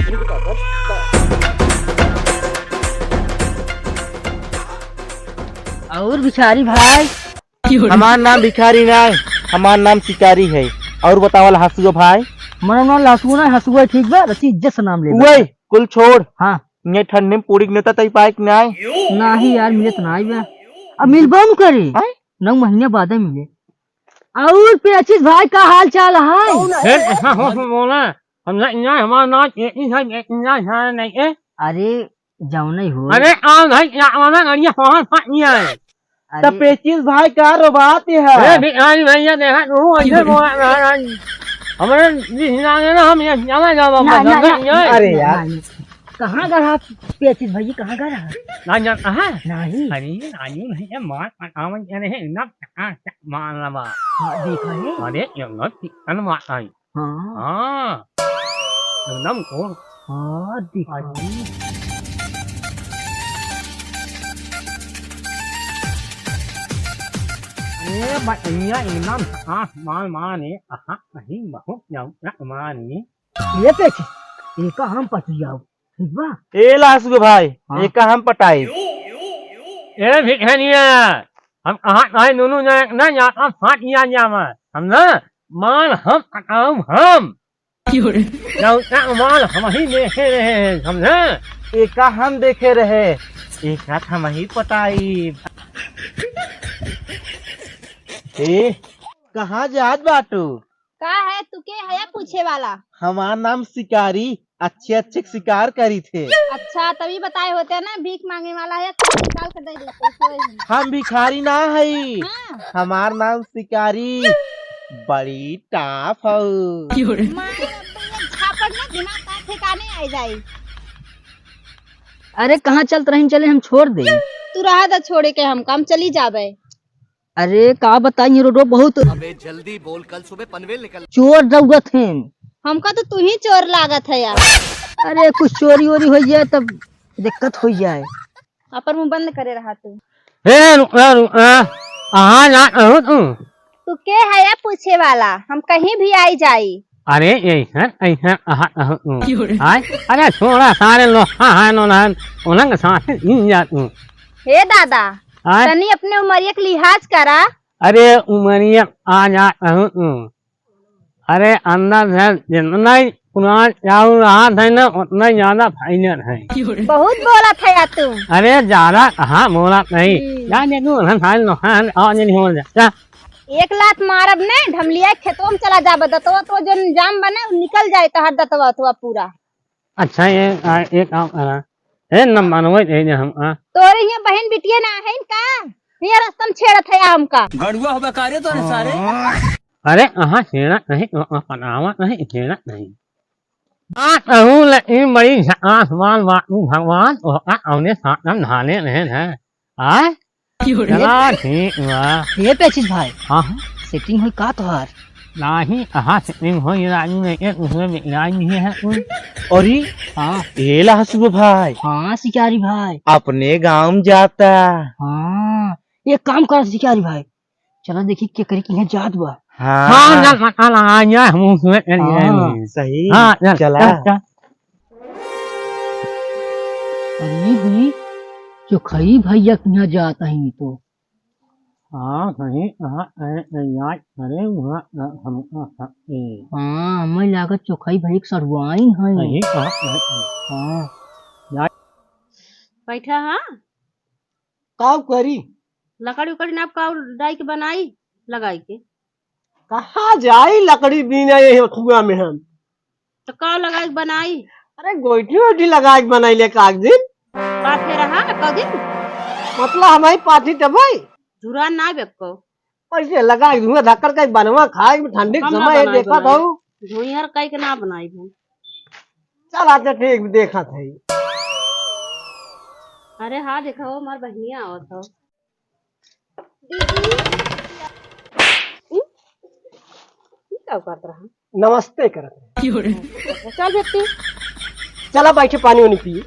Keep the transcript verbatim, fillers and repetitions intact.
और भिखारी भाई? हमार नाम भिखारी ना है, हमार नाम शिकारी है। और बतावा लहसुआ भाई? हमारा नाम लहसुआ ना है, हसुआ है, ठीक बा? बच्ची इज्जत से नाम ले। वही, कुल छोड़। हाँ। ये ठंडी में पूरी नेता तई पाए कि नाय? नाही यार, मिलत नाही बा। अब मिलबो न करी। हैं? नौ महीने बाद मिले। और पेचिस भाई का हाल चाल है? फिर ऐसा हो तो बोला, हम ना, ना, हमारा नाम पेचिस है, पेचिस ना, ना, नहीं है। अरे, जाओ नहीं हो। अरे, आओ भाई, क्या वाला गाड़िया फोन फट गया है। अरे। तो पेचिस भाई का रो बात है? अरे, भिखारी भैया, देखा तू, ऐसे अरे। बोला, ना, ना, हमारे जिस नाम है ना, हम ये जाना जावा ना, ना, बंदा, ना, ये। अरे यार। ना, ना। कहाँ गया रहा पेचिस भाई, कहाँ गया रहा? ना जानता है? नहीं। अरे, राजू नहीं है, मार पटावन के रहे, ना, चका, चक, मार लगा। हाँ, देखा है? अरे, ये ना चिकन मार आई। हाँ। हाँ। एकदम को। हाँ, देखा। अरे, बटैया एकदम आसमान माने, अहा, कहीं बहुत जौना माने। ये पेचिस, एका हम पटियाओ, ठीक बा? ए लासु के भाई, हाँ। एका हम पटाई। ए भिखनिया, हम कहा ताई दोनों जने ना जाता फाट गया जावा, समझा? माल हम पटाऊ हम। जौना माल हम ही देखे रहे हैं, समझा? एका हम देखे रहे, एका हम ही पटाई। ए, कहाँ जात बाटू? का है, तू के है पूछे वाला? हमार नाम शिकारी, अच्छे अच्छे के शिकार करी थे। अच्छा, तभी बताए होते ना, भीख मांगे वाला है, तू निकाल के दे देते, कोई नहीं। हम भिखारी ना हई, हाँ। हमार नाम शिकारी, बड़ी टाप हऊ। मारे अब ये झापड़ ना दिमाग का ठिकाने आ जाई। अरे कहाँ चलत रही, चले हम छोड़ दे। तू रहा दा छोड़े के, हम काम चली जाबे। अरे का बताई, रोडो बहुत। अबे जल्दी बोल, कल सुबह पनवेल निकल। चोर दौड़त हैं। हमका तो तू ही चोर लागत है यार। अरे कुछ चोरी वोरी हो जाए तब दिक्कत हो जाए। अपन मुंह बंद करे रहा तू। ए रुक, ए रुक, ए। कहाँ जात हो तू? तू के है या पूछे वाला? हम कहीं भी आई जाई। अरे ऐसन, ऐसन, अहा, अहा, उ। आय? अरे छोड़ा सारे लोग, हाँ, हाँ, नो, ना, उनंग साथ ही जात हूँ। हे दादा, आय? तनी अपने उमरिया के लिहाज करा। अरे उमरिया आ जा, अहू, उ। अरे अंदर से जितना ही पुरान चाउर रहा था ना, उतना ही ज्यादा फाइनल है। बहुत बोला था यार तू। अरे ज्यादा कहाँ बोला नहीं। हम्म। जा दे तू, हम सारे लोग, हाँ, हाँ, और नहीं हो जा। जा। एक लात मारब ने, ढमलिया खेतवा में चला जाबे, दतवा तो जौन जाम बने, उ निकल जाए तोहार दतवा, दतवा पूरा। अच्छा, ये, आ, एक काम करा। ए, नंबर वो दे दे हम, आ। तोरे हियां बहिन बिटिया ना है का? हियां रस्ता में छेड़त है हमका। गड़ुआ होबे का रे तोरे सारे? अरे, कहाँ छेड़त नहीं, तो, आ, पनावत नहीं, छेड़त नहीं। आ, कहूँ ले, ई बड़ी झकास बात बाटू भगवान, ओका अवने सातन धाने रहे हैं। आय? चला, ठीक बा। ये पेचिस भाई। हाँ, हाँ। सेटिंग होई का तोहार? नाही, कहाँ सेटिंग होई, राजू ने एक दूसरे में इलाज नहीं है कोई। अरे, हाँ। ए लासु भाई। हाँ, शिकारी भाई। अपने गाँव में जाता। हाँ, एक काम कर शिकारी भाई, चला देखी के करी कि यहाँ जात बा। हाँ। हाँ, ना, पता लगा, ये हम उसमें चल गए हाँ। हैं। सही। हाँ, चल, चला। चल, चल। अरे भाई, चोखई भैया के यहाँ जात हई तो। हाँ, सही कहा, अरे, अरे, यार, अरे, वहाँ, अ, हम, अ, अ, ए। हाँ, हमें लागत चोखई भैया के सरुआइन हई। सही कहा, अरे, अरे। हाँ। यार। बैठा, हाँ? काव करी? लकड़ी उकड़ी नाप काव डाई के बनाई, लगाई के। कहाँ जाई लकड़ी बीने ये कुआं में हम? तो काव लगाई के बनाई? अरे गोइठी ओइठी लगाई के बनाई ले काग दिन। का फेर रहा काव दिन? मतलब हमारी पाठी तब भाई। जुरान ना बेको। कैसे लगाई धुआं धक्कर का बनवा खाई में ठंडी के हम ना समय है बनाई, देखा बनाई। था। धुइहर कई के ना बनाई हम। चल, अच्छा, ठीक, देखत हई। अरे हाँ, देखा हो, हमार बहिनिया आवत हो। दीदी। ई? ई का करत रहा? नमस्ते करत रहा। चल बेटी। चला, बैठे, पानी वानी पी।